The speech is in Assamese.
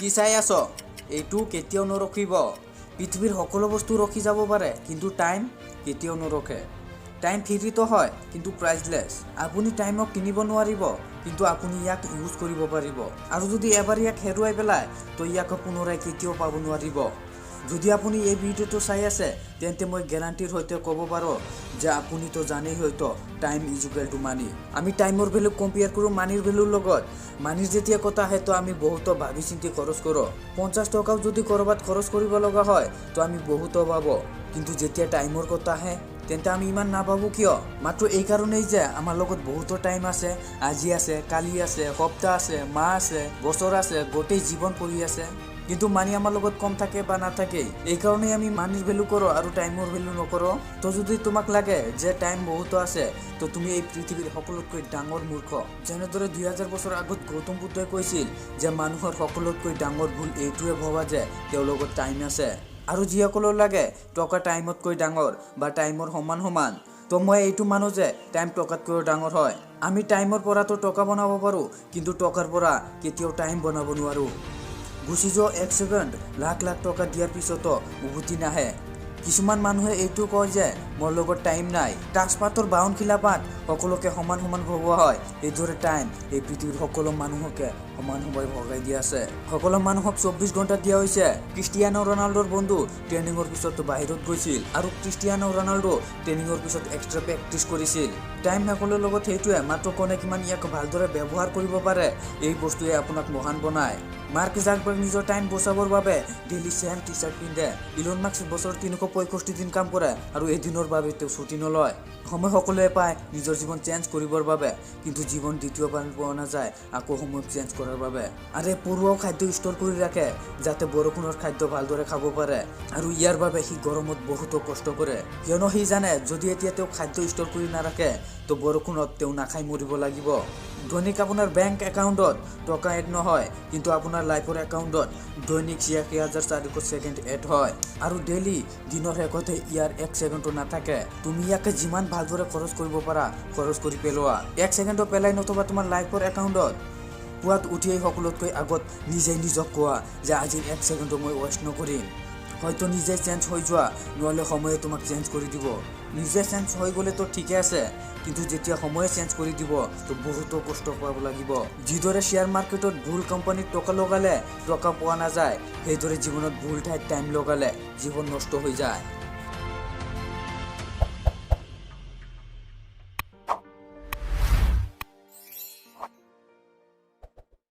কি চাই আছ? এইটো কেতিয়াও নৰখিব। পৃথিৱীৰ সকলো বস্তু ৰখি যাব পাৰে, কিন্তু টাইম কেতিয়াও নৰখে। টাইম ফ্ৰীটো হয়, কিন্তু প্ৰাইজলেছ। আপুনি টাইমক কিনিব নোৱাৰিব, কিন্তু আপুনি ইয়াক ইউজ কৰিব পাৰিব। আৰু যদি এবাৰ ইয়াক হেৰুৱাই পেলায়, তো ইয়াক পুনৰাই কেতিয়াও পাব নোৱাৰিব। যদি আপুনি এই ভিডিঅ'টো চাই আছে, তেন্তে মই গেৰাণ্টিৰ সৈতে ক'ব পাৰোঁ যে আপুনিতো জানেই হয়তো, time is equal to money। আমি টাইমৰ ভেলু কম্পেয়াৰ কৰোঁ মানিৰ ভেলুৰ লগত। মানিৰ যেতিয়া কথা আহে, তো আমি বহুতো ভাবি চিন্তি খৰচ কৰোঁ। 50 টকাও যদি ক'ৰবাত খৰচ কৰিব লগা হয়, তো আমি বহুতো ভাবোঁ। কিন্তু যেতিয়া টাইমৰ কথা আহে, তেন্তে আমি ইমান নাভাবোঁ। কিয়? মাত্ৰ এই কাৰণেই যে আমাৰ লগত বহুতো টাইম আছে। আজি আছে, কালি আছে, সপ্তাহ আছে, মাহ আছে, বছৰ আছে, গোটেই জীৱন পৰি আছে। কিন্তু মানি আমাৰ লগত কম থাকে বা নাথাকেই। এইকাৰণেই আমি মানিৰ ভেলু কৰোঁ আৰু টাইমৰ ভেলু নকৰোঁ। তো যদি তোমাক লাগে যে টাইম বহুতো আছে, তো তুমি এই পৃথিৱীৰ সকলোতকৈ ডাঙৰ মূৰ্খ। যেনেদৰে 2000 বছৰ আগত গৌতম বুদ্ধই কৈছিল যে মানুহৰ সকলোতকৈ ডাঙৰ ভুল এইটোৱে ভবা যে তেওঁৰ লগত টাইম আছে। আৰু যিসকলৰ লাগে টকা টাইমতকৈ ডাঙৰ বা টাইমৰ সমান সমান, তো মই এইটো মানো যে টাইম টকাতকৈও ডাঙৰ হয়। আমি টাইমৰ পৰাতো টকা বনাব পাৰোঁ, কিন্তু টকাৰ পৰা কেতিয়াও টাইম বনাব নোৱাৰোঁ। গুচি যোৱা এক ছেকেণ্ড লাখ লাখ টকা দিয়াৰ পিছতো উভতি নাহে। কিছুমান মানুহে এইটো কয় যে মোৰ লগত টাইম নাই। তাজপাতৰ 52 খিলা পাত সকলোকে সমান সমান ভগোৱা হয়। এইদৰে টাইম এই পৃথিৱীৰ সকলো মানুহকে সমান সময় ভগাই দিয়া আছে। সকলো মানুহক 24 ঘণ্টা দিয়া হৈছে। ক্ৰিষ্টিয়ানো ৰনাল্ডোৰ বন্ধু ট্ৰেইনিঙৰ পিছত বাহিৰত গৈছিল আৰু ক্ৰিষ্টিয়ানো ৰনাল্ডো ট্ৰেইনিঙৰ পিছত এক্সট্ৰা প্ৰেক্টিচ কৰিছিল। টাইম সকলোৰ লগত সেইটোৱে, মাত্ৰ কোনে কিমান ইয়াক ভালদৰে ব্যৱহাৰ কৰিব পাৰে, এই বস্তুৱে আপোনাক মহান বনায়। মাৰ্ক জাকবাৰ্গ নিজৰ টাইম বচাবৰ বাবে ডেইলি ছেম টি চাৰ্ট পিন্ধে। ইলন মাস্ক বছৰত 365 দিন কাম কৰে আৰু এদিনৰ বাবে তেওঁ ছুটি নলয়। সময় সকলোৱে পায় নিজৰ জীৱন চেঞ্জ কৰিবৰ বাবে, কিন্তু জীৱন দ্বিতীয়বাৰ পোৱা নাযায় আকৌ সময় চেঞ্জ কৰাৰ বাবে। আৰে, পৰুৱাও খাদ্য ষ্ট'ৰ কৰি ৰাখে, যাতে বৰষুণৰ খাদ্য ভালদৰে খাব পাৰে। আৰু ইয়াৰ বাবে সি গৰমত বহুতো কষ্ট কৰে, কিয়নো সি জানে যদি এতিয়া তেওঁ খাদ্য ষ্ট'ৰ কৰি নাৰাখে, তো বৰষুণত তেওঁ নাখাই মৰিব লাগিব। দৈনিক আপোনাৰ বেংক একাউণ্টত টকা এড নহয়, কিন্তু আপোনাৰ লাইফৰ একাউণ্টত দৈনিক 86,400 ছেকেণ্ড এড হয়। আৰু ডেইলি দিনৰ শেষতে ইয়াৰ এক ছেকেণ্ডো নাথাকে। তুমি ইয়াকে যিমান ভালদৰে খৰচ কৰিব পাৰা, খৰচ কৰি পেলোৱা। এক ছেকেণ্ডো পেলাই নথবা তোমাৰ লাইফৰ একাউণ্টত। পুৱাত উঠিয়েই সকলোতকৈ আগত নিজেই নিজক কোৱা যে আজিৰ এক ছেকেণ্ডো মই ৱেষ্ট নকৰিম। হয়তো নিজে চেঞ্জ হৈ যোৱা, নহ'লে সময়ে তোমাক চেঞ্জ কৰি দিব। নিজে চেঞ্জ হৈ গ'লেতো ঠিকে আছে, কিন্তু যেতিয়া সময়ে চেঞ্জ কৰি দিব, তো বহুতো কষ্ট পাব লাগিব। যিদৰে শ্বেয়াৰ মাৰ্কেটত ভুল কোম্পানীত টকা লগালে টকা পোৱা নাযায়, সেইদৰে জীৱনত ভুল ঠাইত টাইম লগালে জীৱন নষ্ট হৈ যায়।